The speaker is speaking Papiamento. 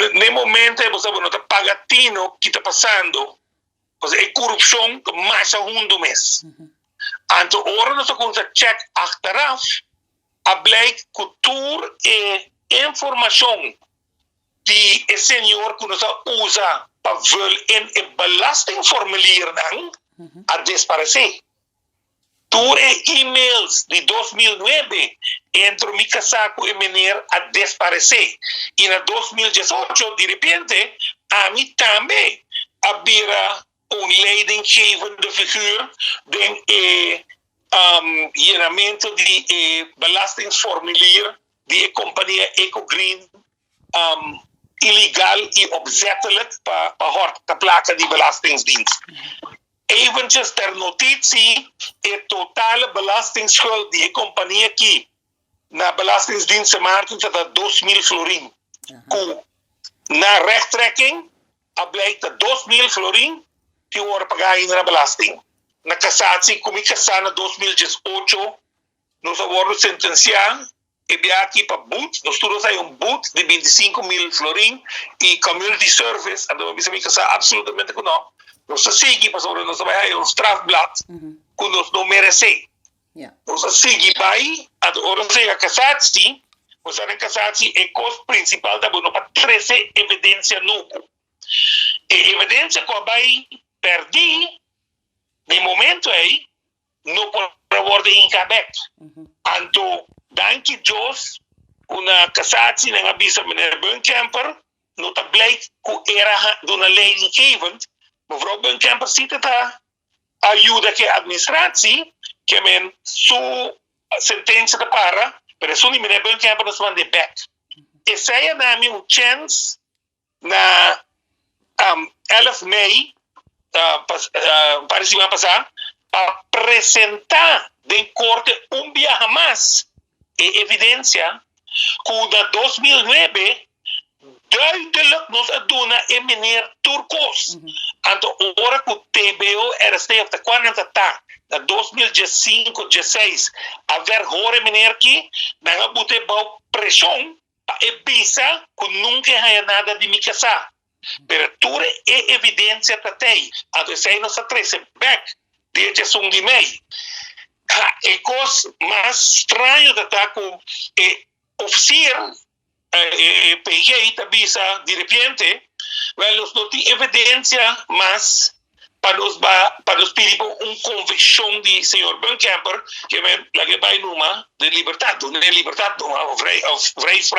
Na momento bo no ta paga tino ki ta pasando. Pasobra e korupshon mas hundu mes. Anto ora nos a check achteraf, a blijk ku tur e informashon di e señor ku nos a usa pa vul in e belastingformulier nan a desaparesé. Tur e e-mails di 2009 entre mi kasá ku e meneer a desaparesé. I na 2018, di repente, ami tambe a bira un leidinggevende figuur den e yenamentu di e belastingformulier di e kompania EcoGreen illegaal i opzettelijk pa hòrta plaka di Belastingdienst. Eventjes ter notitie, e totale belastingsschuld di e kompania aki na Belastingdienst Sint Maarten ta 2000 florin. Ku na rechttrekking a blijkt dat 2000 florin ku wordu pagá na belasting. Na cassatie, ku mi kasá na 2018, nos a wordu sentensiá i aki pa boete, nos tur a un boete di 25 mil florin i community service, anto mi a bisa absolutamente ku no. Nos a sigui, pasobra nos a bai un strafblad ku nos no meresé. Nos a sigui bai, anto ora yega cassatie, bo na cassatie e kos prinsipal ta bueno pa trese evidensia nobo. E evidensia ku bai pèrdí, na momento ei, no por wordu hinká bèk. Anto, danki Dios, na cassatie nan a bisa meneer Buncamper, no ta blijk ku el a duna leidinggevend. Mevrouw Buncamper zit ta ayuda ku administratie, ke men su sentensia ta para, pero esun di meneer Buncamper nos a mand'é bèk. Esei a duna mi un chance na 11 mei, pa siman pasá, pa presentá den korte un biaha mas e evidensia ku na 2009 duidelijk nos a duna e meneer tur kos. Anto ora ku TBO RST of 40 ta na 2015, 16 a verhoor meneer aki, nan a bot'é bou preshon pa e bisa ku nunka a haña nada di mi kasá. Pero tur e evidensia ta tei. Anto esei nos a trese bèk dia 11 di mei. E kos mas straño ta ku e officier PG ta bisa di repente, wel, nos no tin evidensia mas pa nos pidi un konvikshon di señor Buncamper, ke men lag'é bai numa di libertat, di libertat numa, of vrijspraak.